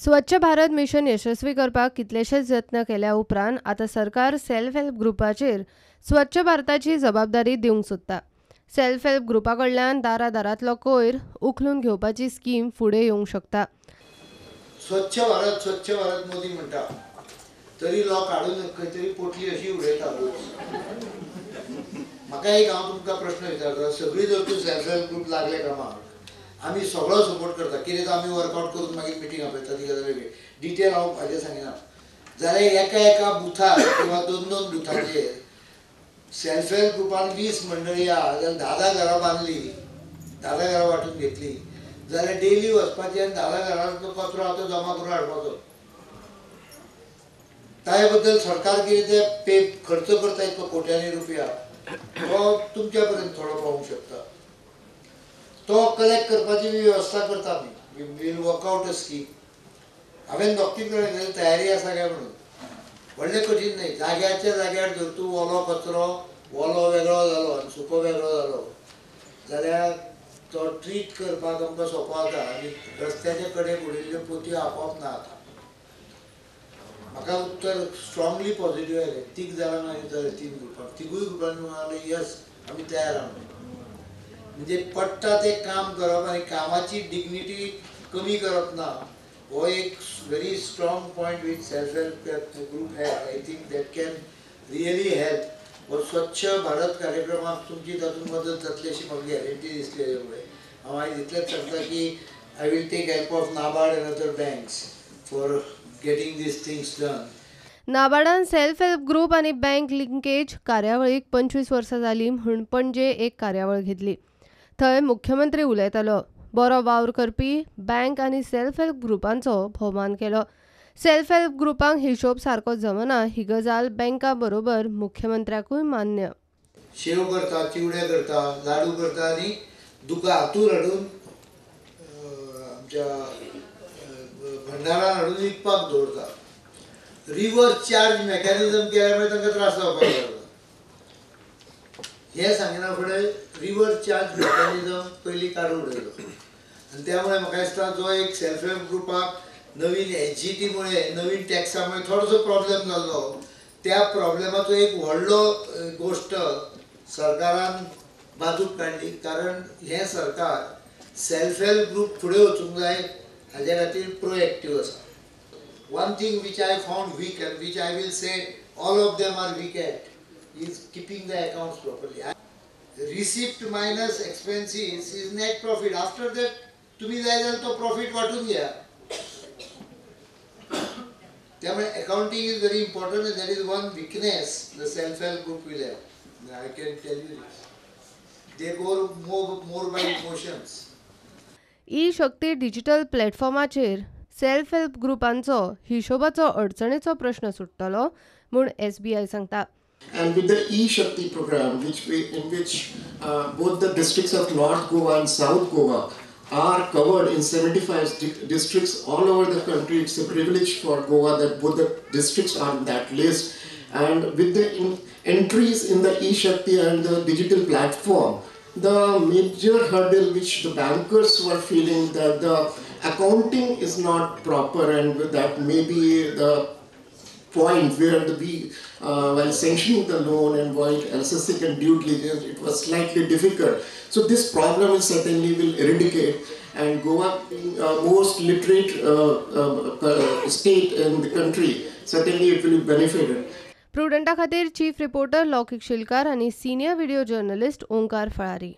स्वच्छ Bharat mission यशस्वी करपाक कितलेशेच यत्न केल्या उपरांत आतां सरकार सेल्फ हेल्प ग्रुपाचेर स्वच्छ भारताची जबाबदारी दिवंक सोदता. सेल्फ हेल्प ग्रुपा कडल्यान दारा दारांतलो कोयर उखलून घेवपाची स्कीम फुडें येवंक शकता. स्वच्छ भारत स्वच्छ भारत मोदी म्हणटा तरी लोक हाडून खंय तरी पोटली अशी उडयता. म्हाका एक हांव तुमकां प्रश्न विचारता, सगळीं जर तूं सेल्फ हेल्प ग्रुप लागले कामाक आमी सगळो सपोर्ट करता, कितें तो आमी वर्कआवट करून मागीर मिटींग आपयता, ती गजाल वेगळी, डिटेल हांव हाजेर सांगिना. जाल्यार एका एका बुथार किंवा दोन दोन बुथाचेर सेल्फ हेल्प ग्रुपान 20 मंडळी आहा जाल्यार 10-10 घरां बांदली, 10-10 घरां वांटून घेतली जाल्यार डेली वचपाचें आनी 10-10 घरांतलो कचरो आहा तो जमा करून हाडपाचो. ताजे बद्दल सरकार कितें ते पे खर्च करता इतलो कोट्यांनी रुपया, तो तुमच्या पर्यंत थोडो पावूंक शकता. तो कलेक्ट करपाची बी वेवस्था करता आमी. We will work out a scheme. हांवें दोग तीन कडेन तयारी आसा काय म्हणून, व्हडलें कठीण न्हय. जाग्याच्या जाग्यार जर तूं ओलो कचरो ओलो वेगळो जालो आनी सुको वेगळो जालो जाल्यार तो ट्रीट करपाक आमकां सोंपो जाता आनी रस्त्याच्या कडेक उडयल्ल्यो पोतयो आपोआप ना जाता. म्हाका उत्तर स्ट्रांगली पॉझिटिव्ह आयलें. 3 जाणांक हांवें विचारलें, 3 ग्रुपांक, तिगूय ग्रुपांनी म्हणलें येस आमी तयार आहा. म्हणजे पडटा तें काम करप आनी कामाची डिग्निटी कमी करप ना, हो एक very strong point with self help group has. I think that can really help. हो स्वच्छ भारत कार्यक्रमाक तुमची तातूंत मदत जातली अशी म्हाका गॅरंटी दिसली. हाजे हांव आयज इतलेंच सांगता की I will take help of NABARD and other banks for getting these things done. नाबार्डान self help group आनी बँक लिंकेज कार्यावळीक 25 वर्सां जालीं म्हूण पणजे एक कार्यावळ घेतली. थंय मुख्यमंत्री उलयतालो. बरो वावर करपी बँक आनी सेल्फ हेल्प ग्रुपांचो भोवमान केलो. सेल्फ हेल्प ग्रुपांक हिशोब सारको जमना ही गजाल बँका बरोबर मुख्यमंत्र्याकूय मान्य. शेव करता, चिवडे करता, लाडू करता आनी दुकां हातूर हाडून आमच्या भंडारान हाडून विकपाक दवरता. रिवर्स चार्ज मेकॅनिजम केल्यार मागीर तांकां त्रास जावपाक लागला. हें सांगिना फुडें रिवर्स चार्ज मेकॅनिजम पयलीं काडून उडयलो आनी त्यामुळे म्हाका दिसता जो एक सेल्फ हेल्प ग्रुपाक नवीन SGT मुळे नवीन टॅक्सा मुळे थोडोसो प्रॉब्लेम जाल्लो, त्या प्रॉब्लेमाचो एक व्हडलो गोश्ट सरकारान बाजूक काडली. कारण हें सरकार सेल्फ हेल्प ग्रुप फुडें वचूंक जाय हाज्या खातीर प्रोएक्टीव आसा. One thing which I found weak and which I will say all of them are weak at is keeping the accounts properly. Receipt minus expenses is net profit. After that तुम्ही जाय जाल्यार तो प्रॉफिट वांटून घ्या. त्यामुळे accounting is very important. That is one weakness the self help group will have. I can tell you this. They go more by emotions. E Shakti digital प्लॅटफॉर्माचेर self help ग्रुपांचो हिशोबाचो अडचणीचो प्रश्न सुट्टलो म्हूण SBI सांगता. And with the e-Shakti program, in which both the districts of North Goa and South Goa are covered in 75 districts all over the country, it's a privilege for Goa that both the districts are in that list. And with the entries in the e-Shakti and the digital platform, the major hurdle which the bankers were feeling that the accounting is not proper, and that may be the point where the while sanctioning the loan and while assessing and due diligence, it was slightly difficult. So this problem is certainly will eradicate, and Goa being most literate state in the country, certainly it will be benefited. प्रुडंटा खातीर chief reporter लौकिक शिलकार आणि senior video journalist Omkar Falari.